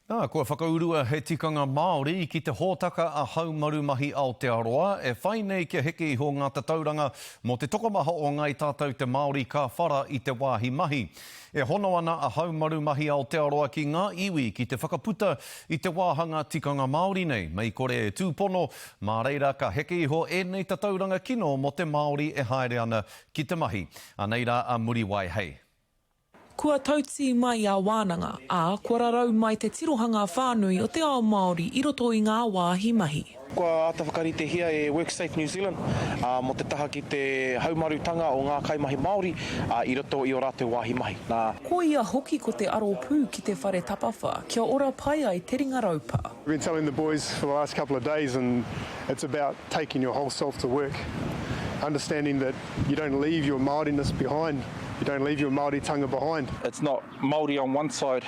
Nā, kua whakaurua he tikanga Māori ki te hōtaka a Haumaru Mahi Aotearoa e whai nei kia heke iho ngā tatauranga mō te tokomaha o ngāi tātou te Māori ka whara i te wāhi mahi. E hono ana a Haumaru Mahi Aotearoa ki ngā iwi ki te whakaputa i te wāhanga tikanga Māori nei, mei kore e tūpono, mā reira ka heke iho ēnei tatauranga kino mō te Māori e haere ana ki te mahi. Anei rā a Muriwai hei. Kua tautī mai a Wānanga, ā, kua rarau mai te tirohanga whānui o te ao Māori i roto i ngā wāhi mahi. Kua āta whakaritehia e WorkSafe New Zealand mō te taha ki te haumarutanga o ngā kaimahi Māori i roto i ō rātou wāhi mahi. Nā. Koia hoki ko te aro pū ki te whare tapawhā kia ora pai ai te ringa raupa. We've been telling the boys for the last couple of days and it's about taking your whole self to work, understanding that you don't leave your Māoriness behind, you don't leave your Māoritanga behind. It's not Māori on one side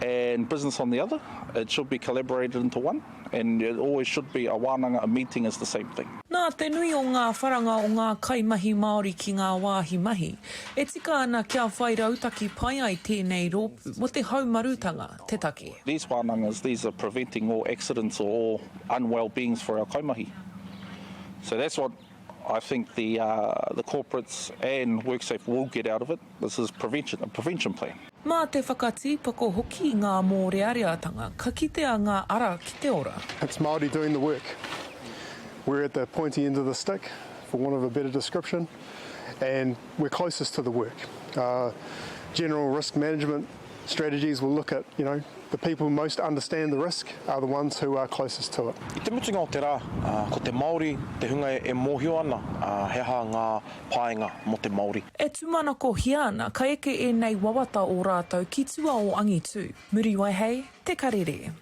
and business on the other, it should be collaborated into one and it always should be a wānanga, a meeting is the same thing. Nā te nui o ngā wharanga o ngā kaimahi Māori ki ngā wāhi mahi, e tika ana kia whai rautaki pai ai tēnei rōpū mō te haumarutanga te take. These wānangas, these are preventing all accidents or all unwell beings for our kaimahi. So that's what I think the, uh, the corporates and WorkSafe will get out of it. This is prevention, a prevention plan. Mā te whakatīpako hoki i ngā mōreareatanga, ka kitea ngā ara ki te ora. It's Māori doing the work. We're at the pointy end of the stick, for want of a better description, and we're closest to the work. Uh, general risk management strategies will look at, you know, The people who most understand the risk are the ones who are closest to it. I te mutunga o te rā, ko te Māori te hunga e mōhio ana he aha ngā painga mō te Māori. E tūmanakohia ana ka eke ēnei wawata o rātou ki tua o angitu. Muriwai hei Te Karere.